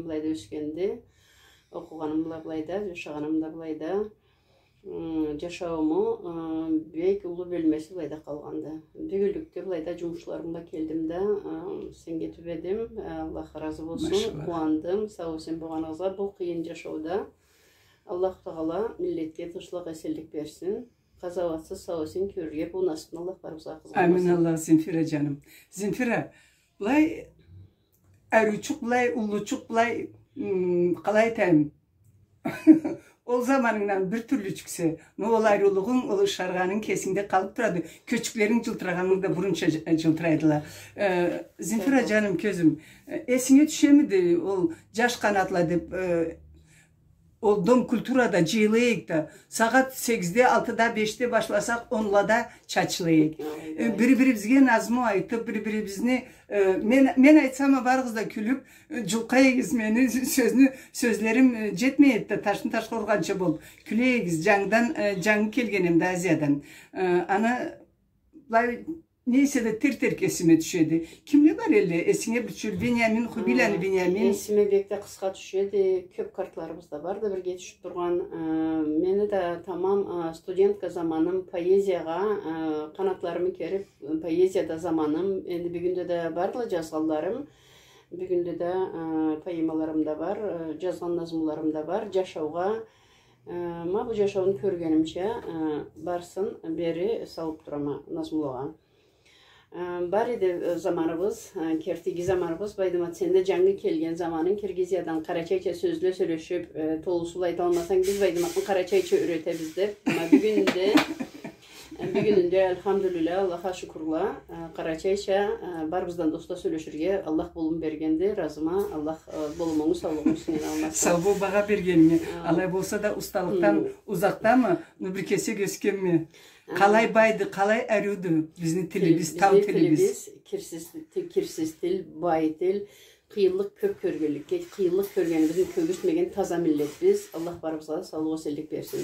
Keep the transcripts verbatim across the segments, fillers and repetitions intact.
Былайда ёсгенди. Окъугъаным бла былайда, жашагъаным да былайда. М, жашаууму, ы, бек уллу бёлмеси былайда къалгъанды. Бюгюнлюкде былайда жумушларым бла келдим да, ы, сеннге тюбедим. Аллах разы болсун. Машаллах. Къууандым сау-эсен болгъаныгъызгъа бу къыйын жашауда. Аллаху Тагъала миллетге тынчлыкъ, эсенлик берсин. Къазауатсыз, сау-эсен кёрюрге бу насыпны Аллах барыбызгъа къылсын. Амин Аллах, Земфира жаным. Земфира, былай ариучукъ, былай уллучукъ, былай, м, къалай айтайым? Ол заманынгдан бир тюрлючюксе, но ол ариулугъунг, ол ышаргъанынг кесингде къалып турады. Кёчюклеринг жылтырагъанынг да бурунча ж-, жылтырайдыла. Э, Земфира жаным, кёзюм, э, эсинге тюшемиди ол «Жаш къанатла» деп, э, ол Дом культурада жыйыла эдик да, сагъат сегизде, алтыда, бешде башласакъ, онлада чачыла эдик. Э, бири-бирибизге назму айтып, бири-бирибизни, э, мен, мен айтсам а, барыгъыз да кюлюп, э, жулкъа эдигиз мени, сёзню, сёзлерим, э, жетмей эди да, ташны ташха ургъанча болуп кюле эдигиз, жангыдан, э, жангы келгенем да Азиядан. Э, аны былай не эсе да терк-терк эсиме тюшеди. Кимле бар элле? Эсинге бир тюшюр, Вениамин, Хубийланы Вениамин. Эсиме бек да къысха тюшеди. Кёп картларыбыз да барды бирге тюшюп тургъан. Э, мени да тамам, э, студентка заманым, поэзиягъа, э, къанатларымы керип, поэзияда заманым. Энди бюгюнде да бардыла жазгъанларым. Бюгюнде да, э, поэмаларым да бар, э, жазгъан назмуларым да бар. Жашаугъа, э, ма бу жашауну кёргенимча, э, барысын бери салып турама назмулагъа. Э, бар эди, э, заманыбыз, э, кертиги заманыбыз, Байдымат, сен да жангы келген заманынг, Киргизиядан къарачайча сёзле сёлешип, э, толусу бла айталмасанг, биз Байдыматны къарачайча юретебиз деп. Ма бюгюнде, э, бюгюнде, альхамдулиллях, Аллахха шукурла, э, къарачайча, э, барыбыздан да уста сёлеширге Аллах болум бергенди, разыма, Аллах, э, болумунгу, саулугъунгу сынай алмасын. Сау бол, багъа бергенинге. Алай болса да, усталыкъдан узакъдамы, ну, бир кесек ёсгенми? Къалай байды, къалай ариуду бизни тилибиз, тау тилибиз. Кирсиз ти-, кирсиз тил, бай тил, къыйынлыкъ кёп кёргенликге, къыйынлыкъ кёргенибизни кёргюзтмеген таза миллетбиз. Аллах барыбызгъа да саулукъ, эсенлик берсин.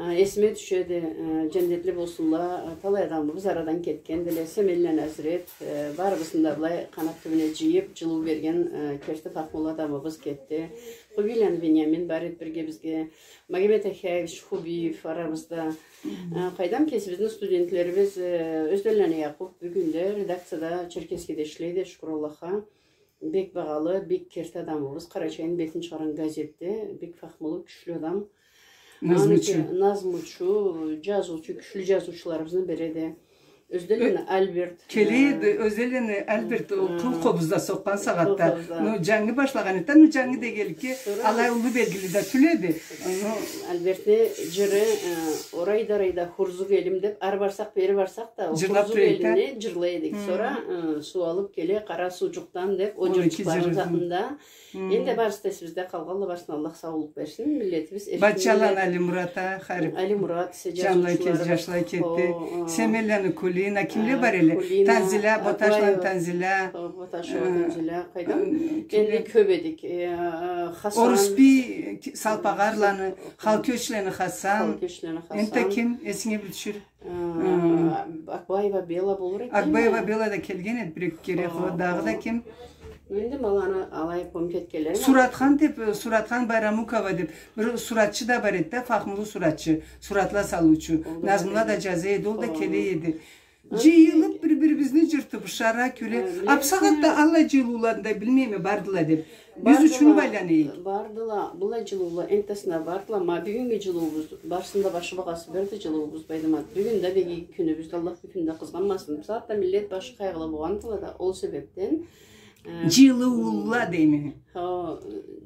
А, эсиме тюшеди, э, жаннетли болсунла, э, талай адамыбыз арадан кетгендиле, Семенланы Азрет, э, барыбызны да былай къанат тюбюне жыйып, жылыу берген, э, керти фахмулу адамыбыз кетди. Хубийланы Вениамин бар эди бирге бизге. Магомед Ахяевич Хубиев арабызда. Э, къайдам, кесибизни студентлерибиз, э, Ёзденланы Якъуб бюгюн да редакцияда Черкесскеде ишлейди, шукур Аллахха. Бек багъалы, бек керти адамыбыз, Къарачайны бетин чыгъаргъан газетде, бек фахмулу, кючлю адам. Назмучу. Назмучу, жазыучу, кючлю жазыучуларыбызны бири эди. Ёзденланы Альберт. Келе эди, Ёзденланы Альберт, ол къыл къобузда сокъгъан сагъатда. Ну, жангы башлагъан эди, ну, жангы дегенликге алай уллу белгили да тюл эди. Ну, Альбертни жыры, э, «Орайда, орайда, хурзук элим» деп, ары барсакъ, бери барсакъ да, ол хурзук элимни жырлай эдик. Сора, э, «Суу алып келе къара суужукъдан» деп, ол жырчыкъланы затында. Энди барысы да эсибизде къалгъанла, барысына Аллах саулукъ берсин. Миллетибиз эркин. Батчаланы Алимурат а, харип. Алимурат, жанлай кез-, жазыучуларыбыз, жашлай кетди. Семенланы Кулина, кимле бар эле? Кулина, Танзиля, Боташланы Танзиля. Боташова Танзиля, къайдам? Энди кёп эдик. Э, Хасан. Орусбий, Салпагъарланы, Халкёчланы Хасан. Халкёчланы Хасан. Энтта ким, эсинге бир тюшюр? Э, Акбаева Бела болур экен. Акбаева Бела да келген эди бир-эки кере. Дагъыда ким? Энди ма аланы алай помнить этгенлерим. Суратхан деп, э, Суратхан Байрамукова деп бир суратчы да бар эди да, фахмулу суратчы, суратла салыучу. Назмула да жаза эди, ол да келе эди. Жыйылып, бир-бирибизни жыртып, ышара, кюле. А бу сагъатда аллай жыйылыуланы да билмейме, бардыла деп. Биз ючюн байлана эдик. Бардыла, былай жыйылыула, энтта да бардыла. Ма бюгюннгю жыйылыуубуз, барысыны да башы багъасы бирди жыйылыуубуз, Байдымат. Бюгюн да бек иги кюнюбюздю, Аллах бир кюн да къызгъанмасын. Бусагъатда миллет башы къайгъылы болгъандыла да, ол себепден, э, жыйылыула дейме. Хо,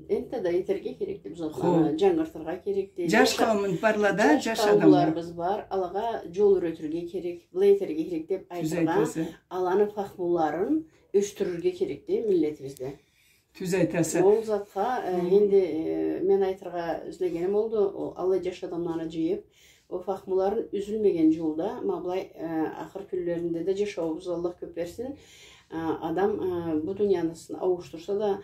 энтта да этерге керекди бу затланы, жангыртыргъа керекди. Жаш къауумну барла да, жаш адамла. Жаш къауумларыбыз бар, алагъа жол юретирге керек, былай этерге керек деп айтыргъа, аланы фахмуларын ёсдюрюрге керекди миллетибизде. Тюз айтаса. Ол затха, э, энди, э, мен айтыргъа излегеним олду, ол аллай жаш адамланы жыйып, ол фахмуларын юзюлмеген жолда, ма былай, э, ахыр кюнлеринде да жашауубуз Аллах кёп берсин. Э, адам, э, бу дунияны ауушдурса да,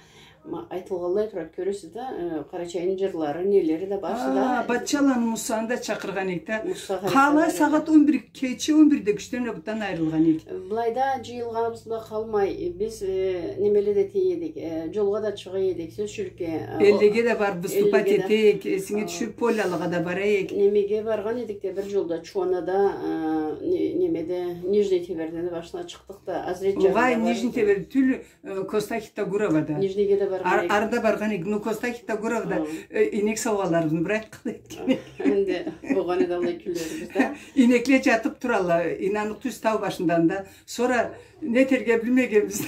Ма айтылгъанлай турады, кёресиз да, э, Къарачайны джырлары, нелери да барысы да. А, Батчаланы Мусаны да чакъыргъан эдик да. Муса Къарачай. Къалай сагъат он бир, кече он бирде кючле бутдан айырылгъан эдик. Былайда джыйылгъаныбыз бла къалмай, биз, э, немеле да этейик эдик, э, джолгъа да чыгъа эдик, сёз ючюн, э, эллеге да барып выступать этейик, эсинге тюшюр, полялагъа да бара эдик. Немеге баргъан эдик да, бир джолда Чуанада, э, не-, немеде, Нижний Теберден да башына чыкъдыкъ да, Азрет джарына бара эдик. Огъай, Нижний Теберде тюл, э, Коста Хиттагуровада. Нижнийге да баргъан эдик. Ар-, ары да баргъан эдик. Ну, Коста Хиттагуровада, э, ийнек саугъанларыбызны бир айтханлай эдик. Энди болгъан эди аллай кюнлерибиз да. Ийнекле джатып туралла, ийнанныкъ тюз, тау башында да. Сора не этерге билмегенбиз.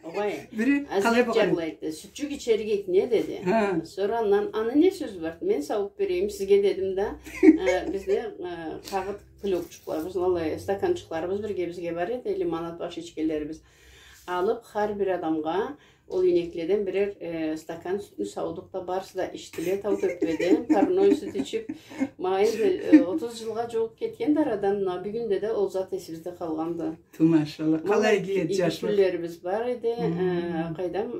Огъай, бири къалай болгъан эди? Азрет джарлай эди. Сютчюк ичерик эдик, не деди. Ха. Сора андан, аны не сёзю барды? Мен саууб берейим сизге, дедим да. Э, бизде, э, къагъыт кулёкчукъларыбыз, аллай стаканчыкъларыбыз бирге бизге бар эди, лимонад баш ичгенлерибиз. Алып, хар бир адамгъа ол ийнекледен бирер, э, стакан сютню саудукъ да, барысы да ичдиле Таутёппеде, парной сют ичип. Ма энди, э, отуз джылгъа джууукъ кетгенди арадан, но бюгюнде да ол зат эсибизде къалгъанды. Ту, машалла. Ма аллай иги джашлыкъ кюнлерибиз бар эди, э, къайдам,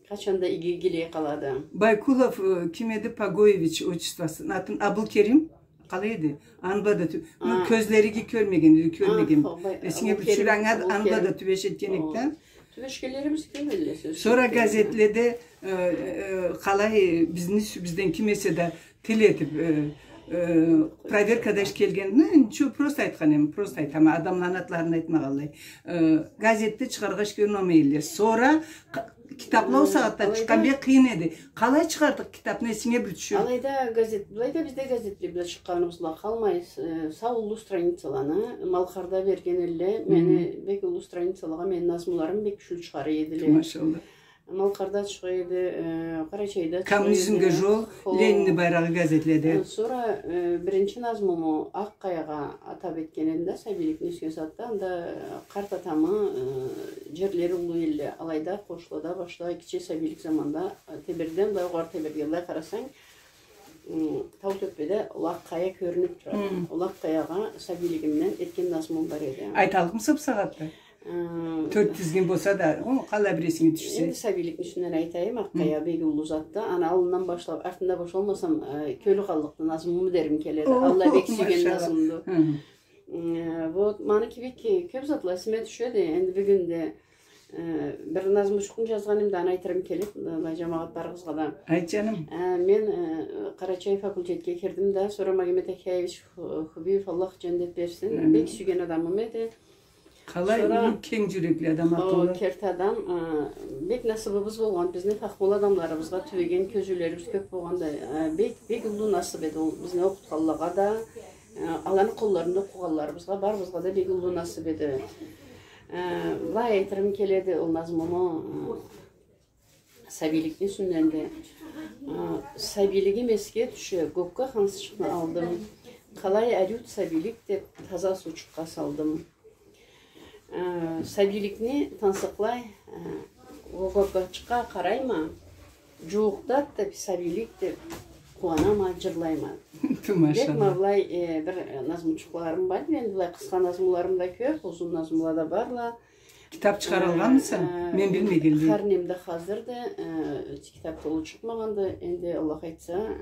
къачан да иги игилей къалады. Байкулов, э, ким эди, Пагоевич отчествосын, атын, Абулкерим. Къалай эди? Аны бла да тю-, ну, кёзлери иги кёрмеген, иги кёрмеген. Эсинге бир тюшюр, анга да, аны бла да тюбеш этген эдик да. Тюбешгенлерибиз кёб эдиле, сёз ючюн. Сора газетледе, э, э, къалай, бизни юсюбюзден ким эсе да тил этиб, э, э, проверкада иш келген, ну, ничего, просто айтхан эдим, просто айтама, адамланы атларын айтмагъанлай. Э, газетде чыгъаргъа иш кёрмей эдиле. Сора къа-, Китапла ол сагъатда чыкъгъан бек къыйын эди. Къалай чыгъардыкъ китапны, эсинге бир тюшюр. Алайда газет, былайда бизде газетле бла чыкъгъаныбыз бла къалмай, э, сау уллу страницаланы Малкъарда берген эдиле. Мени бек уллу страницалагъа мени назмуларым бек кючлю чыгъара эдиле. Машалла. Малкъарда чыгъа эди, э, Къарачайда чыгъа эди. Коммунизмге джол, Ленинни байрагъы газетледе. Э, сора, э, биринчи назмуму Акъ Къаягъа атап этген эдим да, сабийликни ёсген сагъатда, анда, э, къарт атамы, э, джерлери уллу эдиле, алайда, Къошулада башда, кичи сабийлик заманда, э, Теберден былай, Огъар Теберге былай къарасанг, м, Таутёппеде ол Акъ Къая кёрюнюп турады. Ол Акъ Къаягъа сабийлигимден этген назмум бар эди. Айталлыкъмыса бусагъатда? Э, тёрт тизгин болса да, о, къалай бир эсинге тюшсе. Энди сабийликни юсюнден айтайым, Акъ Къая бек уллу затды. Аны аллындан башлап, артында бошалмасам, э, кёлю къаллыкъды назмуму дерим келеди. Аллай бек сюйген назмумду. Э, вот, ма аны кибик кёб затла эсиме тюшеди. Энди бюгюн да, э, бир назмучукъну джазгъан эдим да, аны айтырым келеди, былай, джамагъатларыгъызгъа да. Айт, джаным. Э, мен, э, Къарачай факультетге кирдим да, сора Магомет Ахяевич Ху-, Хубиев, Аллах джандет берсин, бек сюйген адамым эди. Къалай уллу, кенг джюрекли адам, акъыллы. Керти адам, э, бек насыбыбыз болгъан, бизни фахмулу адамларыбызгъа тюбеген кёзюулерибиз кёб болгъанда, э, бек, бек уллу насыб эди ол бизни окъутханлагъа да, э, аланы къолларында окъугъанларыбызгъа, барыбызгъа да бек уллу насыб эди. Э, былай айтырым келеди ол назмуму, э, Сабийликни юсюнден да, а, сабийлигим эсге тюше, гокка хансычыкъны алдым. Къалай ариу сабийлик деб, таза суучукъгъа салдым. А, сабийликни тансыкълай, а, гоккачыкъгъа къарайма, джууукъдады деб, сабийлик деб, къууанама, джырлайма. Ту, машалла. Бек ма былай, э, бир назмучукъларым бар, мен былай къысха назмуларым да кёб, узун назмула да барла. Китаб чыгъарылгъанмыса? Э, мен билмегенлей. Хар нем да хазырды, э, китаб толу чыкъмагъанды. Энди Аллах айтса,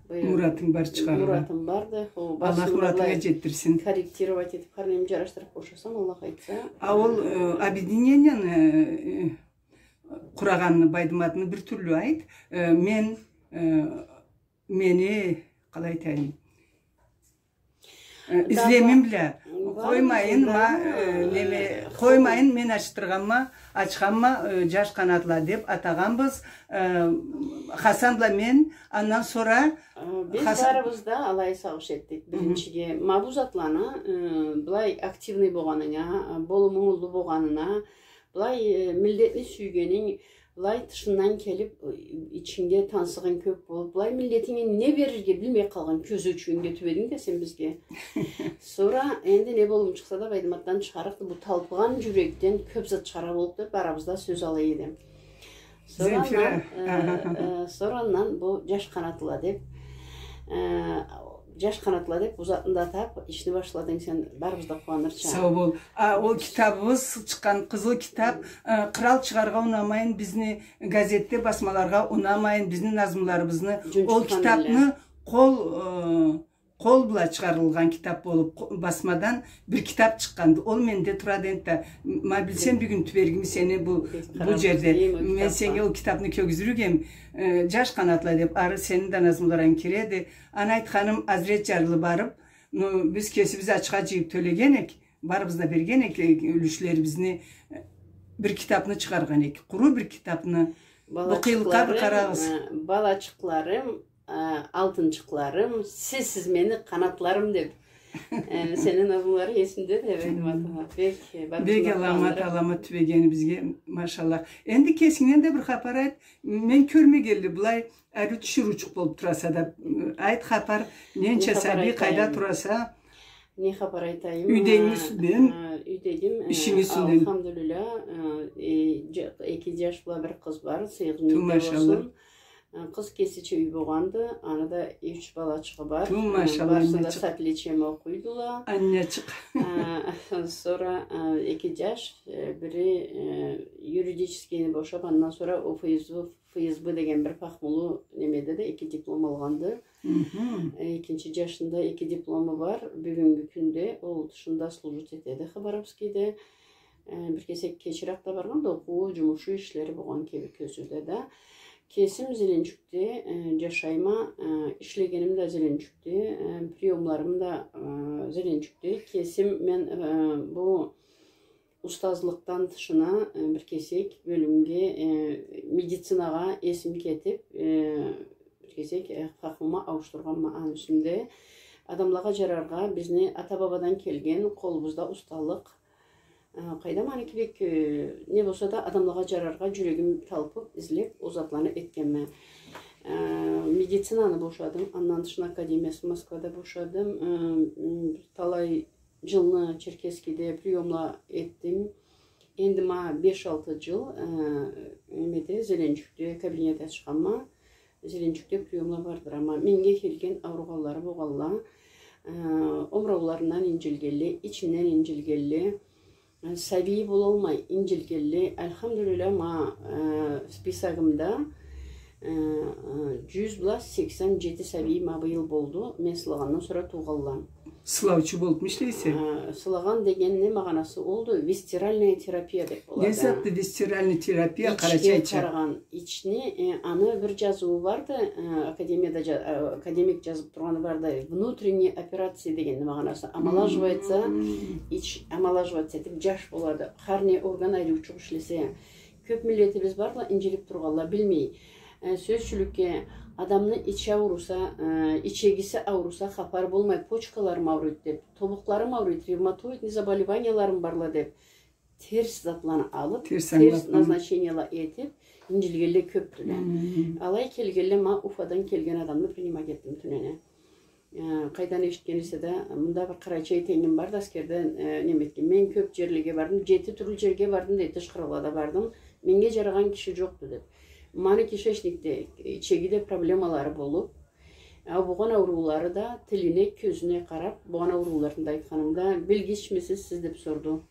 быйыл... Муратынг бар чыгъарыргъа. Муратым барды. Аллах муратынга джетдирсин. Корректировать этиб, хар нем джарашдырыб бошасам, Аллах айтса. А ол, э, объединенияны, э, къурагъанны Байдыматны бир тюрлю айт. Э, мен, э, Мени, къалай айтайым, э, излемим бла, къоймайын ма, э, неме, къоймайын, мен ачдыргъанма, ачханма, э, «Джаш къанатла» деб атагъанбыз. Э, Хасан бла мен, андан сора... Э, биз барыбыз да алай сагъыш этдик, биринчиге. Ма бу затланы, э, былай активный болгъанынга, э, болумунг уллу болгъанына, былай, э, миллетни сюйгенинг, былай тышындан келиб, э, ичингде тансыгъынг кёб болуб, былай миллетинге не берирге билмей къалгъан кёзюучюлюгюнгде тюбединг да сен бизге. Сора энди не болум чыкъса да, Байдыматдан чыгъарыкъды, бу талпыгъан джюрекден кёб зат чыгъаргъа боллукъду деб, арабызда сёз алай эди. Сора андан, э, э, сора андан бу «Джаш къанатла» деб, э, Джаш къанатла деб, бу затны да тап, ишни башладынг сен, барыбыз да къууанырча. Сау бол. А, ол китабыбыз чыкъгъан, къызыл китаб, э, кърал чыгъаргъа унамайын, бизни газетде басмаларгъа унамайын, бизни назмуларыбызны, ол китабны къол, э, къол бла чыгъарылгъан китаб болуб, къо-, басмадан бир китаб чыкъгъанды. Ол менде турады энтда. Ма билсем, бюгюн тюбергими сени бу, бу джерде. Мен сеннге ол китабны кёргюзюрюк эм, э, «Джаш къанатла» деб, ары сени да назмуларынг киреди. Аны айтханым, азрет джарлы барыб, ну, биз кесибиз ачха джыйыб тёлеген эк, барыбыз да берген эк, э, юлюшлерибизни, э, бир китабны чыгъаргъан эк, къуру бир китабны. Бу къыйынлыкъгъа бир къарагъыз. Балачыкъларым, э, балачыкъларым, э, алтынчыкъларым, сизсиз мени къанатларым деб. Э, сени назмуларынг эсимде деб, Айдымат ала. Бек, э, барыбызны да къууандырыб. Бек аламат, аламат тюбегенибизге, машаллах. Энди кесингден да бир хапар айт. Мен кёрмегенли былай ариу тиширыучукъ болуб тураса да, айт хапар, ненча сабий, къайда тураса? Не хапар айтайым? Юйдегинг юсюнден, а, юйдегим, э, ишинг юсюнден. Алхамдулиллях, э, э, джа-, эки джаш бла бир къыз бар, сыйыгъыз нек да болсун. Ту машаллах. Э, къыз кесича юй болгъанды, аны да юч балачыгъы бар. Ту машаллах. Э, барысы да сатличем окъуйдула. Аннячыкъ. Э, сора, э, эки джаш, э, бири, э, юридическийни бошаб, андан сора о Ф С Б, Ф С Б деген бир пахмулу немеде да эки диплом алгъанды. Мгм. Э, экинчи джашында эки диплому бар. Бюгюннгю кюнде ол тышында служить этеди Хабаровскийде. Э, бир кесек кечирек да баргъанды, окъуу, джумушу, ишлери болгъан кибик кёзюуде да. Кесим Зеленчукде, э, джашайма, э, ишлегеним да Зеленчукде, э, приёмларым да, э, Зеленчукде. Кесим мен, э, бу устазлыкъдан тышына, э, бир кесек бёлюмге, э, медицинагъа эсим кетиб, э, бир кесек, э, пахмума ауушдургъанма аны юсюнде. Адамлагъа джараргъа, бизни ата-бабадан келген къолубузда усталыкъ. Э, къайдам, аны кибик, э, не болса да, адамлагъа джараргъа джюрегим талпыб, излеб, ол затланы этгенме. Э, медицинаны бошадым, андан тышына академиясын Москвада бошадым. Э, м, талай джылны Черкесскеде приёмла этдим. Энди ма беш-алты джыл, э, немеде, Зеленчукде кабинет ачханма, Зеленчукде приёмла бардыра. Ма меннге келген ауругъанлары болгъанла, э, омурауларындан инджилгенле, ичинден инджилгенле, э, сабий болалмай инджилгенле, алхамдулиллях, ма, э, списогумда Э, э, джюз бла сексен джети сабий ма быйыл болду, мен сылагъандан сора туугъанла. Сылаучу болубму ишлейсе? Э, сылагъан дегенни магъанасы олду, висцеральная терапия деб болады. Не затды висцеральная терапия, къарачайча? Ичге къарагъан, ични, э, аны бир джазыуу барды, э, академияда джа-, э, академик джазыб тургъаны барды, внутренняя операция дегенни магъанасы. Омолаживается, ич омолаживаться этиб, джаш болады. Хар не орган ариучукъ ишлесе, Кёб миллетибиз барла, инджилиб тургъанла, билмей. Э, сёз ючюнлюкге, адамны ичи ауруса, э, ичегиси ауруса, хапар болмай, почкаларым ауруйду деб, тобукъларым ауруйду, ревматоидный заболеванияларым барла деб, терс затланы алыб, терс назначениела этиб, инджилгенле кёбдюле. Алай келгенле, ма Уфадан келген адамны принимать этдим тюнене. Э, къайдан эшитген эсе да, мында бир къарачай тенгим барды, аскерден, э, неме этген. Мен кёб джерлеге бардым, джети тюрлю джерге бардым, дейди, тыш къралгъа да бардым. Меннге джарагъан киши джокъду, деб. Маны кишечникде, ичегиде проблемалары болуб, а, болгъан ауруулары да, тилине, кёзюне къараб, болгъан аурууларын да айтханымда, билгичмисиз сиз, деб сорду.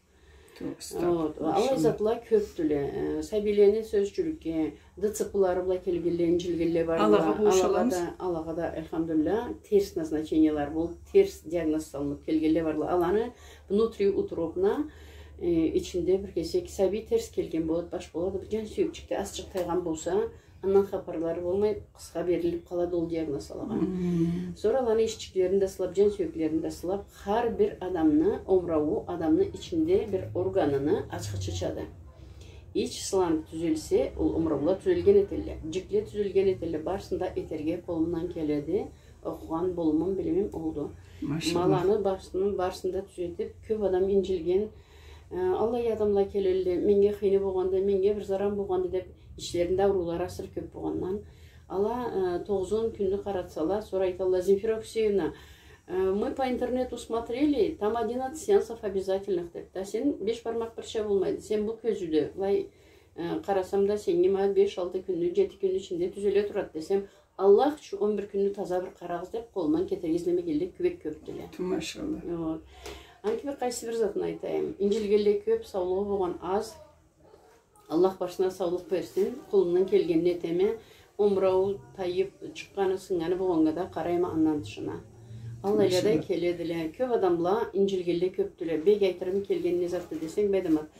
Алай затла кёбдюле. Э, сабийлени, сёз ючюнлюкге, ДЦП-лары бла келгенле, инджилгенле бардыла. Алагъа бошаламыз. Алагъа да, алагъа да, альхамдулиллях, терс назначениелар болуб, терс диагноз салыныб келгенле бардыла. Аланы внутриутробно, э, ичинде бир кесек сабий терс келген болады, баш болады, бир джан сюекчикде азчыкъ тайгъан болса, андан хапарлары болмай, къысха берилиб къалады ол диагноз алагъа. Сора аланы иччиклерин да сылаб, джан сюеклерин да сылаб, хар бир адамны омурауу, адамны ичинде бир органыны ачхычы ачады. Ич сыланыб тюзелсе, ол омураулар тюзелген этелле, джикле тюзелген этелле, барысын да этерге къолумдан келеди. Окъугъан болумум, билимим олду. Машаллах. Ма аланы барысын, барысын да тюзетиб, кёб адам инджилген, э, аллай адамла келелле, меннге хыйны болгъанды, меннге бир заран болгъанды деб, ичлеринде ауруулары асыры кёб болгъандан. Ала, э, тогъуз-он кюнню къаратсала, сора айталла: «Земфира Хусеевна, э, мы по интернету смотрели, там одиннадцать сеансов обязательных», — деб. Да сен беш бармакъ бирча болмайды. Сен бу кёзюуде, былай, э, къарасам да, сеннге ма беш-алты кюнню, джети кюнню ичинде тюзеле турады десем, Аллах ючюн он бир кюнню таза бир къарагъыз деп, къолундан кетерге излемегенле бек кёпдюле. Ту, машаллах. Вот. Анки бир къайсы бир затын айтайым. Инджилгенле кёп, саулугъу болгъан аз. Аллах барысына саулукъ берсин. Къолумдан келгенин этеме. Омурауу тайып, чыкъгъаны, сыннганы болгъаннга да къарайма андан тышына. Аллайла да келедиле. Кёп адамла инджилгенле кёпдюле. Бек айтырым келген не затды десенг, бедемат.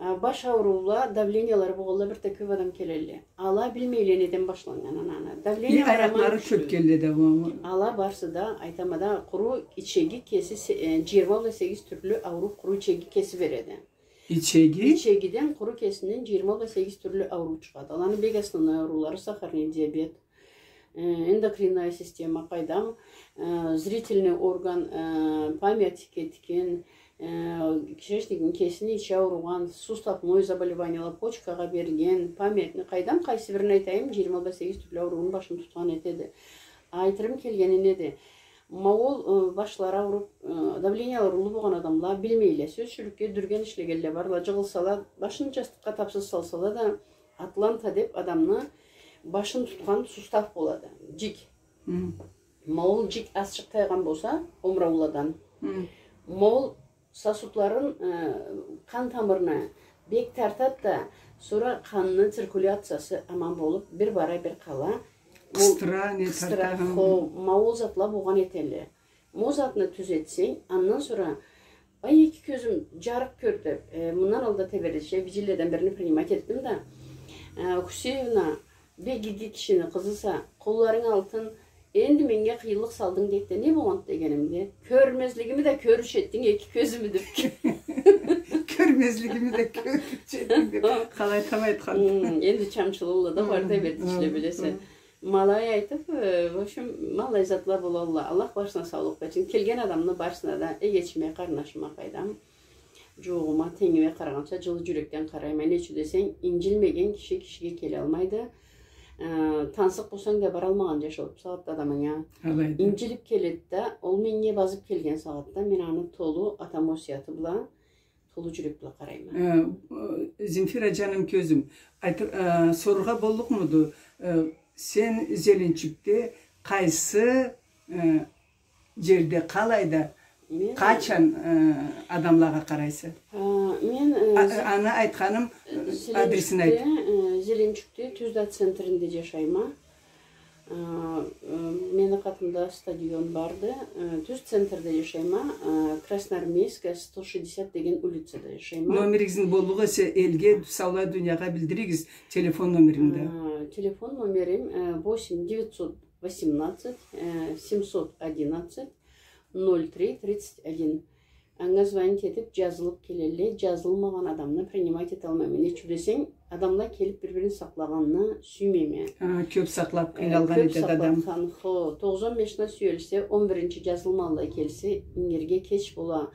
А, баш ауруула, давлениялары болгъанла бир да кёп адам келелле. Ала билмейле неден башланнганын аны. Давления барамы, аякълары кёп келелле да, бу. Ала барысы да, айтама да, къуру ичеги кеси се-, э, джыйырма бла сегиз тюрлю ауруу къуру ичеги кеси береди. Ичеги? Ичегиден, къуру кесинден джыйырма бла сегиз тюрлю ауруу чыгъады. Аланы бек основной ауруулары сахарный диабет, э, эндокринная система, къайдам, э, зрительный орган, э, память кетген, э, кишечникни кесини ичи ауругъан, суставной заболеваниела, почкагъа берген, памятьни, къайдам, къайсы бирин айтайым, джыйырма бла сегиз тюрлю аурууну башын тутхан этеди. Айтырым келгени неди? Ма ол, э, башлары ауруп, э, давлениялары уллу болгъан адамла билмейле. Сёз ючюнлюкге, дюрген ишлегенле барла, джыгъылсала, башын джастыкъгъа тапсыз салсала да, атланта деп адамны башын тутхан сустав болады. Джик. Хы. Ма ол джик азчыкъ тайгъан болса, омурауладан. Хы. Ма ол сосудларын, э, къан тамырына бек тартады да, сора къанны циркуляциясы аман болуп, бир бара, бир къала. Ол къыстыра, не къыстыра, тарта, хы. Хо, ма ол затла болгъан этелле. Ма ол затны тюзетсенг, андан сора, ай, эки кёзюм джарыкъ кёрдю деп, э, мындан алда теберечи, видеоледен бирини принимать этдим да, э, Хусеевна, бек иги кишини къызыса, къолларынг алтын, энди меннге къыйынлыкъ салдынг дейди да, не болгъанды дегенимде, кёрмезлигими да кёрюрча этдинг эки кёзюмю деп. Кёрмезлигими да кёрюрча этдинг деп. Къалай айтхан. Хм, энди чамчылыкъла да бар да, хм, бир ишле билесе. Хм. Ма алай айтып, э, в общем, ма алай затла болалла. Аллах барысына саулукъ берсин. Келген адамны барысына да, эгечиме, къарнашыма, къайдам, джууугъума, тенгиме къарагъанча, джылы джюрекден къарайма. Не ючюн десенг, инджилмеген киши кишиге келалмайды. Э, тансыкъ болсанг да, баралмагъан джашау бусагъатда адамынга. Алайды. Инджилип келеди да, ол меннге базып келген сагъатда мен аны толу атам осуяты бла, толу джюрек бла къарайма. Э, э, Земфира, джаным, кёзюм, айтыр-, э, сорургъа боллукъмуду? Э, сен Зеленчукде къайсы, э, джерде, къалайда, мен, къачан, э, адамлагъа къарайса? А, мен, э, а, аны айтханым, э, адресин айт. Зеленчукде, э, Зеленчукде Тюзда центринде джашайма. А, э, мени къатымда стадион барды. Э, тюз центрде джашайма, э, Красноармейская, сто шестьдесят деген улицада джашайма. Номеригизни боллукъ эсе элге, саулай дуниягъа билдиригиз, телефон номерин да. А, телефон номерим, э, восемь девятьсот восемнадцать, э, семьсот одиннадцать, ноль три тридцать один. Анга звонить этип, джазылып келелле, джазылмагъан адамны принимать эталмайма. Не ючюн десенг, адамла келип бир-бирин сакълагъанны сюймейме. Хы, кёп сакълап, э, къыйналгъан этеди адам. Кёп сакълап, хо, тогъуздан бешине сюелсе, он биринчи джазылмагъанлай келсе, ингирге кеч бола.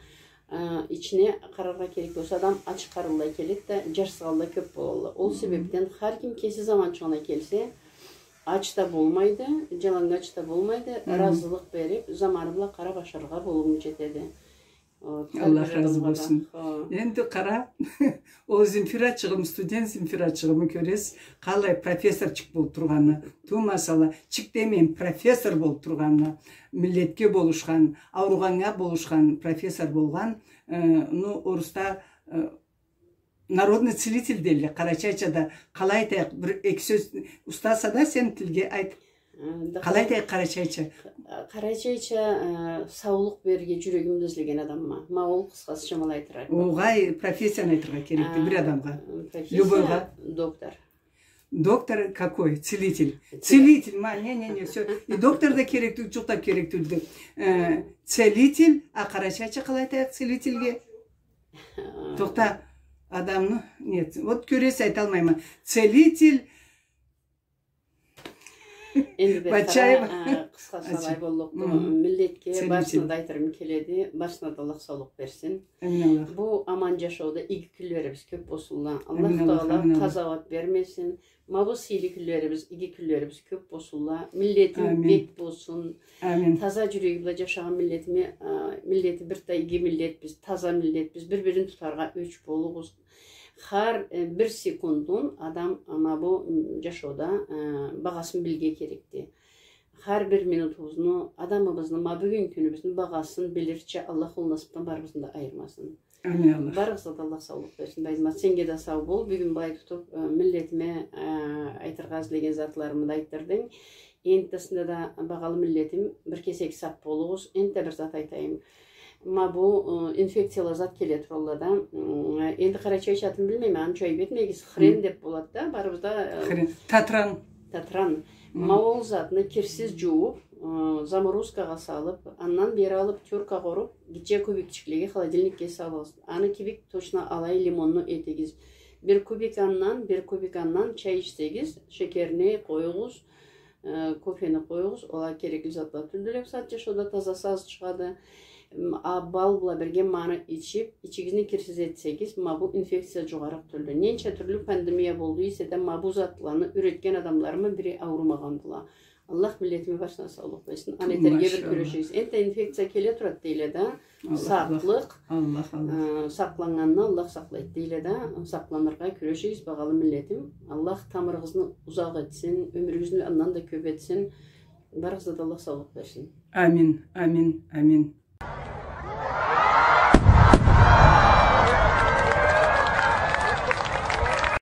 Э, ичине къараргъа керек болса, адам ач къарынлай келеди да, джарсыгъанла кёп болалла. Ол себепден хар ким кеси заманчыгъына келсе, ач да болмайды, джалангач да болмайды, разылыкъ берип, заманы бла къарап ашаргъа болугъунг джетеди. Аллах разы болсун. Энди къара, ол Земфирачыгъым, студент Земфирачыгъымы кёресиз, къалай профессорчыкъ болуп тургъанын. Ту, машалла, чыкъ демейим, профессор болуп тургъанын. Миллетге болушхан, ауругъаннга болушхан профессор болгъан. Э, ну, орусда, э, народный целитель дейле, къарачайчада, къалай айтайыкъ, бир эки сёз, устаса да сен тилге айт. Э, да, къалай айтайыкъ къарачайча? Къарачайча, э, саулукъ берирге джюрегими да излеген адамма. Ма ол къысхасыча ма алай айтыргъа. Огъай, профессияны айтыргъа керекди бир адамгъа. Э, профессия. Любойгъа. Доктор. Доктор какой? Целитель. Целитель. Целитель, ма, не, не, не, всё. И доктор да керек тюлдю, джукъ да керек тюлдю. Э, целитель, а къарачайча къалай айтайыкъ целительге? Тохта, адамны, нет, вот кёресиз, айталмайма. Целитель. Энди бир Батчаева. Къара, а, къысха сагъай боллукъду. Миллетге барысына да айтырым келеди, барысына да Аллах саулукъ берсин. Амин Аллах. Бу аман джашауда иги кюнлерибиз кёп болсунла. Аллах Таала къазауат бермесин. Ма бу сыйлы кюнлерибиз, иги кюнлерибиз кёп болсунла. Миллетим бек болсун. Амин. Таза джюреги бла джашагъан миллетими, а, миллети бир да иги миллетбиз, таза миллетбиз. Бир-бирин тутаргъа ёч болугъуз. Хар, э, бир секундун адам, ма бу, м, джашоуда, э, багъасын билирге керекди. Хар бир минутубузну, адамыбызны, ма бюгюн кюнюбюзню багъасын билирча Аллах ол насыбдан барыбызны да айырмасын. Амин, Аллах. Барыгъызгъа да Аллах саулукъ берсин. Байдымат, сеннге да сау бол. Бюгюн былай тутуб, э, миллетиме, э, айтыргъа излеген затларымы да айтдырдынг. Энтдасында да, багъалы миллетим, бир кесек сакъ болугъуз. Энтда бир зат айтайым. Ма бу, э, инфекцияла зат келе туралла да. М, энди къарачайча атын билмейме, аны джюйюб этмегиз. Хрен деб болады да, барыбыз да, э, хрен. Татран. Татран. Ма ол затны кирсиз джуууб, э, заморозкагъа салыб, андан бери алыб, тёркагъа уруб, гитче кубикчиклеге холодильникге салыгъыз. Аны кибик точно алай лимонну этигиз. Бир кубик андан, бир кубик андан чай ичсегиз, шекерни къоюгъуз, э, кофени къоюгъуз, ала керекли затла тюлдюле. Бусагъатча шо да тазасы аз чыгъады. М, а бал бла бирге маны ичиб, ичигизни кирсиз этсегиз, ма бу инфекция джугъарыкъ тюлдю. Ненча тюрлю пандемия болду эсе да, ма бу затланы юретген адамларымы бири аурумагъандыла. Аллах миллетиме барысына саулукъ берсин. Аны этерге бир кюрешигиз. Энтда инфекция келе турады дейле да. Сакълыкъ. Аллах, Аллах. Э, сакъланнганны Аллах сакълайды дейле да. Сакъланыргъа кюрешигиз, багъалы миллетим. Аллах тамырыгъызны узакъ этсин, ёмюрюгюзню андан да кёб этсин. Барыгъызгъа да Аллах саулукъ берсин. Амин, амин, амин.